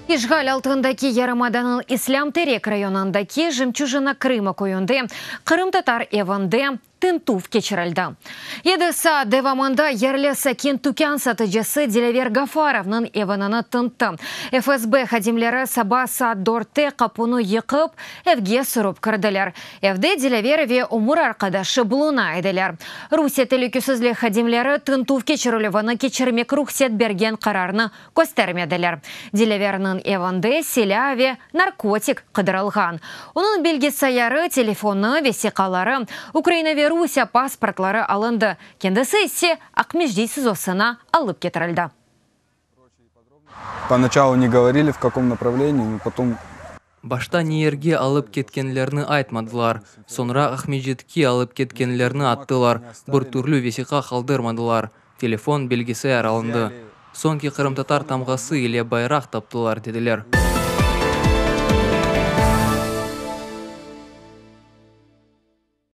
İşğal altındaki yarımadanıñ İslâm Terek rayonındaki Jemçujina Krıma köyünde qırımtatar evinde tintüv keçirildi. Yedi saat devamında yerli sakin tükân satıcısı Dilâver Gafarovnıñ evinini tintti. FSB hadimleri saba saat dörtte qapunı yıqıp, evge sürip kirdiler. Evde Dilâver ve ömür arqadaşı buluna ediler. Rusiye telükesizlik hadimleri tintüv keçirilüvini keçirmek ruhset bergen qararnı köstermediler. Dilâverniñ evinde silâ ve narkotik qıdırılğan. Onıñ bilgisayarı, telefonı, vesiqaları, Ukraina ve Rusiye pasportları alındı, kendisi ise Aqmescit SİZOsına alıp ketirildi. Поначалу не говорили, в каком направлении, но потом Başta ne yerge alıp ketkenlerini aytmadılar. Soñra Aqmescitke alıp ketkenlerini attılar. Bir türlü vesiqa qaldırmadılar, telefon, bilgisayar alındı. Soñki qırımtatar tamğası ile bayraq taptılar, dediler.